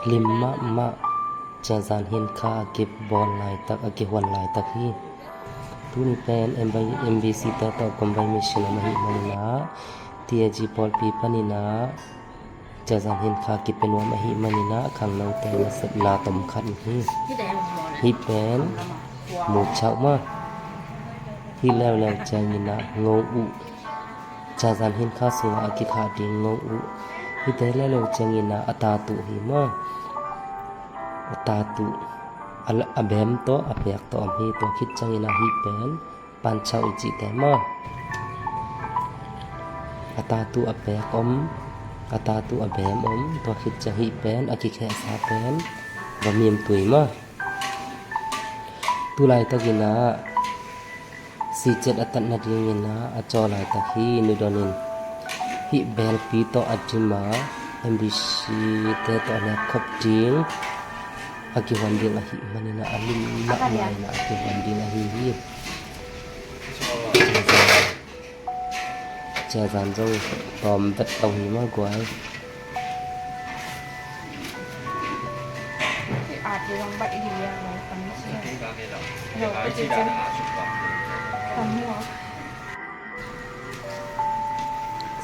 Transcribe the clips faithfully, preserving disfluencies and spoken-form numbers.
Lim mahmah. Chazan hin kha a kibol laitak, a kihon laitak hi. Tuni pen M B C te toh combined mission om ahih manin ah, T A G pawlpi panin ah Chazan hin kha kipe nuam ahih manin ah khangnote nasepna tom khat hi. Hih pen mu chauh maw. Hih leuleu ciangin ah ngo uh. Chazan hin kha sungah a kikhah ding ngo uh. Hihte leuleu ciangin ah a tatu hi maw. A tatu, a, a bem tawh a pek tawh om hi. Tua khit ciangin ah hih pen panchau i cihte maw. A tatu a pek om, a tatu a bem om. Tua khit ciang hih pen a kikhehsa pen va mim tui maw. Tulai takin ah sicet a tat nadingin ah a caw laitak hi. Nudon in hih belpi tawh a dim a, M B C te tawh a nek khop ding a kihon ding ahih manin ah a lim mahmah in ah a kihon ding ahi hi. Chazan zong tawm vet lo hi maw guai.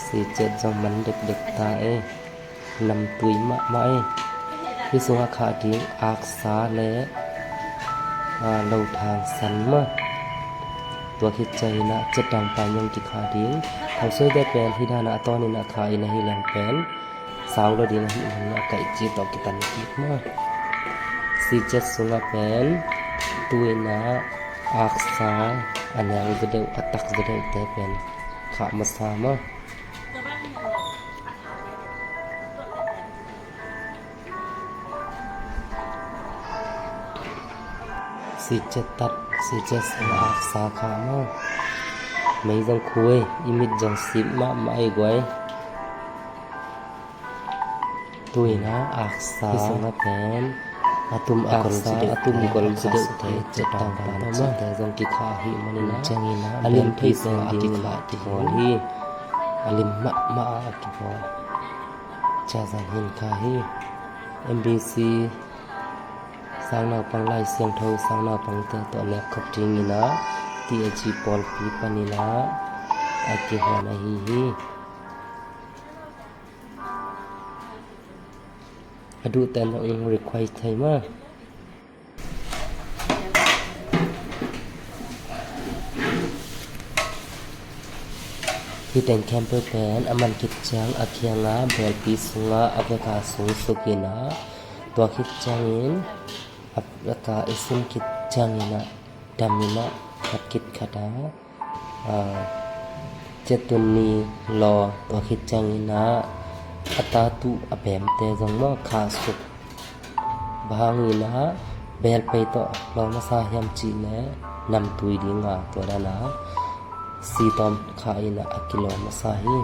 Sicet zong man dekdek ta e. Namtui mahmah e. Hih sungah khah ding aksa le, a, lothang san maw. Tua khit ciangin ah cetang pan zong kikhah ding. Thausuaite pen hih dan ah a tawnin ah khah in ahi leng pen sang lo ding ahih manin ah kaihci tawh kitan kik maw. Sicet sungah pen tu-in ah aksa, a neng zaw deuh, a tak zaw deuhte pen khah masa maw. Sicet tat, sicet sungah aksa khah maw. Mei zong khui, i mit zong sim mahmah ei guai. Tu-in ah aksa, hih sungah pen a tum a gol, aksa a tum gol zaw deuhte cetang pan tawh maw. Te zong kikhah ahih manin ah ciangin ah a lim thei pen ding kikhah ding hi. A lim mahmah a kibawl Chazan hin kha hi. M B C Sangnaupang Laisiangthou Sangnaupangte toh nek khop dingin a T A G pawlpi panin a kihon ahi hi. Aduh ten ong request thei ma. Hiteng khempeuh pen aman kit ciang a kianga belpi sunga a veka sung sukin a, tua khit ciangin a veka i sim kit ciangin a damin a khat khit khat a, a, cetun ni law tua khit ciangin a, a tatu a bemte zong maw kha suk. Bang hangin a bel pei tawh law masa hiam cih le namtui dinga tua dan a sitawm kha in a kilaw masa hi.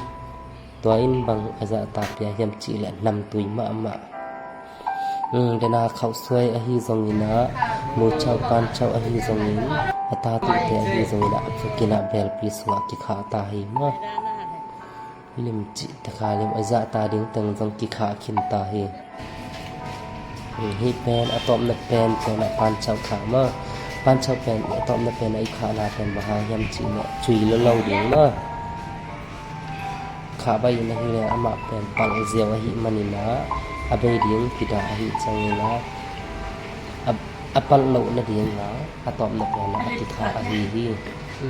Tua in bang a zahta pia hiam cih le namtui mahmah. Dena khauhsuai ahi zongin a, muchauh panchauh ahi zongin, a tatute ahi zongin a, a phukin a belpi sungah kikhah ta hi maw. Lim cih taka lim a zahta ding teng zong kikhah khin ta hi. Hi pen a tawpna pen pen a panchauh khah maw. Panchauh pen a tawpna pen a i khahna pen bang hang hiam cih le cui lo lo ding maw. Khah bai in ahile amah pen palh ziau ahi manin a, a bei ding kida ahi ciangin a, a, a palh loh nading a, a tawpna pen a kikhah ahi hi.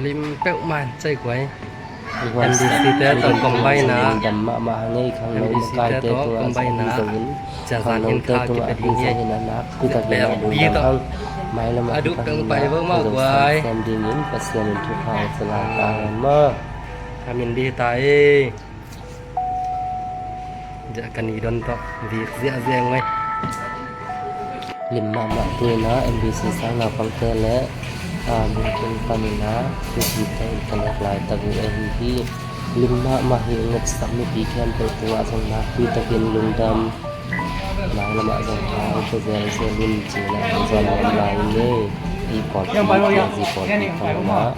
Lim peuhmah cai guai. M B C te tawh combine a, dam mahmah hang ei khangno makaite tungah zong in, khangnote tungah ahi zongin a nak pitakin a lungdam hang. Mailam a kipang in a zong sam dingin Pasian in thupha hong chalak ta hen maw. Ka min di ta e. Ziah ka ni don tawh vik ziahziah ngai. Lim mahmah tuina M B C Sangnaupangte le a, mi tung panin a, tupite in ka nek lai tak uh ahi hi. Lim mahmah hi ngetsap mipi khempeuh tungah zong nakpi takin lungdam. Nang lamah zong thang ka zelzel in cina hong zon ngam lai ing e. I pawlpi, i zi pawlpi panin a.